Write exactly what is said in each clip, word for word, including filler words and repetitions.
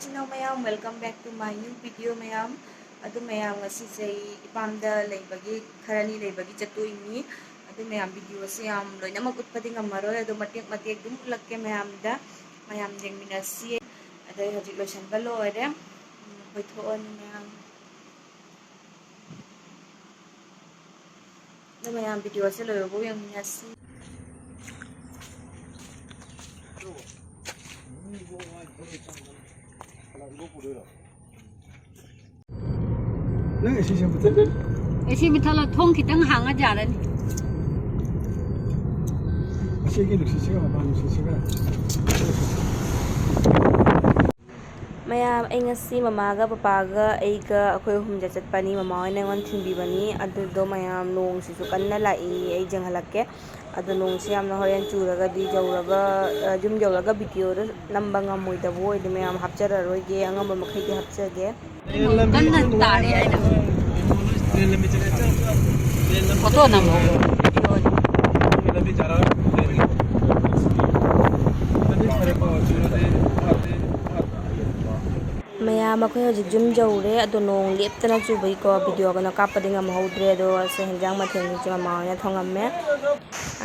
Hello ꯃꯌꯥꯝ, welcome back to my new video ꯃꯌꯥꯝ꯫ ꯑꯗꯨ ꯃꯌꯥꯝ, ꯉꯁꯤꯁꯦ ꯑꯩ ꯏꯄꯥꯝꯗ ꯂꯩꯕꯒꯤ, ꯈꯔꯅꯤ ꯂꯩꯕꯒꯤ ꯆꯠꯇꯣꯏꯅꯤ꯫ ꯑꯗꯨ ꯃꯌꯥꯝ, video ꯁꯦ ꯌꯥꯝ ꯂꯣꯏꯅꯃꯛ ꯎꯠꯄꯗꯤ ꯉꯝꯃꯔꯣꯏ, ꯑꯗꯣ ꯃꯇꯦꯛ ꯃꯇꯦꯛ ꯑꯗꯨꯝ ꯎꯠꯂꯛꯀꯦ ꯃꯌꯥꯝꯗ, ꯃꯌꯥꯝ ꯌꯦꯡꯃꯤꯟꯅꯁꯤ꯫ ꯑꯗꯩ ꯍꯧꯖꯤꯛ ꯂꯣꯏꯁꯟꯕ ꯂꯣꯏꯔꯦ, ꯎꯝ, ꯀꯣꯏꯊꯣꯛꯑꯅꯤ ꯃꯌꯥꯝ꯫ ꯑꯗꯣ ꯃꯌꯥꯝ, video ꯁꯦ ꯂꯣꯏꯕꯐꯥꯎ ꯌꯦꯡꯃꯤꯟꯅꯁꯤ꯫ ꯅꯪ ꯑꯦ ꯁꯤ ꯁꯦ ꯃꯨꯊꯠꯂꯨ꯫ ꯑꯦ ꯁꯤ ꯃꯨꯊꯠꯂꯣ, ꯊꯣꯡ ꯈꯤꯇꯪ ꯍꯥꯡꯉ ꯌꯥꯔꯅꯤ꯫ ꯑꯁꯤꯒꯤ ꯅꯨꯡꯁꯤꯠꯁꯤꯒ ꯃꯄꯥꯟ ꯅꯨꯡꯁꯤꯠꯁꯤꯒ꯫ ꯃꯌꯥꯝ, ꯑꯩ ꯉꯁꯤ ꯃꯃꯥꯒ ꯄꯄꯥꯒ ꯑꯩꯒ ꯑꯩꯈꯣꯏ ꯑꯍꯨꯝꯗ ꯆꯠꯄꯅꯤ꯫ ꯃꯃꯥ ꯍꯣꯏꯅ ꯑꯩꯉꯣꯟꯗ ꯊꯤꯟꯕꯤꯕꯅꯤ꯫ ꯑꯗꯨꯗꯣ ꯃꯌꯥꯝ, ꯅꯣꯡꯁꯤꯁꯨ ꯀꯟꯅ ꯂꯥꯛꯏ, ꯑꯩ ꯌꯦꯡꯍꯜꯂꯛꯀꯦ꯫ ꯑꯗꯣ ꯅꯣꯡꯁꯤ ꯌꯥꯝꯅ ꯍꯣꯔꯦꯟ ꯆꯨꯔꯒꯗꯤ ꯌꯧꯔꯒ, ꯑ, ꯌꯨꯝ ꯌꯧꯔꯒ video ꯗꯣ ꯅꯝꯕ ꯉꯝꯃꯣꯏꯗꯕ ꯑꯣꯏꯗꯤ ꯃꯌꯥꯝ ꯍꯥꯞꯆꯔꯔꯣꯏꯒꯦ, ꯑꯉꯝꯕ ꯃꯈꯩꯗꯤ ꯍꯥꯞꯆꯒꯦ꯫ ꯀꯟꯅ ꯇꯥꯔꯤ ꯍꯥꯏꯗꯣ꯫ ꯐꯣꯇꯣ ꯅꯝꯍꯧꯕ꯫ ꯃꯌꯥꯝ, ꯑꯩꯈꯣꯏ ꯍꯧꯖꯤꯛ ꯌꯨꯝ ꯌꯧꯔꯦ, ꯑꯗꯣ ꯅꯣꯡ ꯂꯦꯞꯇꯅ ꯆꯨꯕꯒꯤꯀꯣ video ꯀꯩꯅꯣ ꯀꯥꯞꯄꯗꯤ ꯉꯝꯍꯧꯗ꯭ꯔꯦ꯫ ꯑꯗꯣ ꯑꯁ, ꯍꯦꯟꯖꯥꯡ ꯃꯊꯦꯜꯁꯤꯡꯁꯦ ꯃꯃꯥ ꯍꯣꯏꯅ ꯊꯣꯡꯉꯝꯃꯦ꯫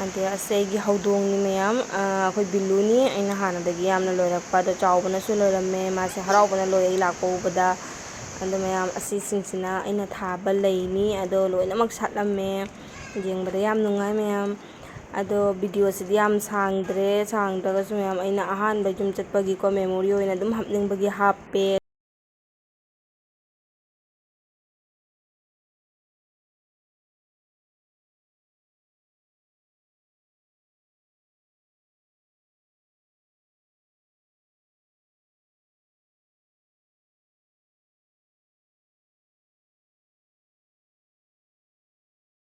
ꯑꯗꯩ ꯑꯁ, ꯑꯩꯒꯤ ꯍꯧꯗꯣꯡꯅꯤ ꯃꯌꯥꯝ, ꯑ, ꯑꯩꯈꯣꯏ ꯕꯤꯂꯨꯅꯤ, ꯑꯩꯅ ꯍꯥꯟꯅꯗꯒꯤ ꯌꯥꯝꯅ ꯂꯣꯏꯔꯛꯄ꯫ ꯑꯗꯣ ꯆꯥꯎꯕꯅꯁꯨ ꯂꯣꯏꯔꯝꯃꯦ, ꯃꯥꯁꯦ ꯍꯔꯥꯎꯕꯅ ꯂꯣꯏꯔꯦ ꯑꯩ ꯂꯥꯛꯄ ꯎꯕꯗ꯫ ꯑꯗꯣ ꯃꯌꯥꯝ, ꯑꯁꯤꯁꯤꯡꯁꯤꯅ ꯑꯩꯅ ꯊꯥꯕ ꯂꯩꯅꯤ, ꯑꯗꯣ ꯂꯣꯏꯅꯃꯛ ꯁꯥꯠꯂꯝꯃꯦ, ꯌꯦꯡꯕꯗ ꯌꯥꯝ ꯅꯨꯡꯉꯥꯏ ꯃꯌꯥꯝ꯫ ꯑꯗꯣ video ꯁꯤꯗꯤ ꯌꯥꯝ ꯁꯥꯡꯗ꯭ꯔꯦ, ꯁꯥꯡꯗ꯭ꯔꯒꯁꯨ ꯃꯌꯥꯝ, ꯑꯩꯅ ꯑꯍꯥꯟꯕ ꯌꯨꯝ ꯆꯠꯄꯒꯤꯀꯣ memory ꯑꯣꯏꯅ ꯑꯗꯨꯝ ꯍꯥꯞꯅꯤꯡꯕꯒꯤ ꯍꯥꯞꯄꯦ꯫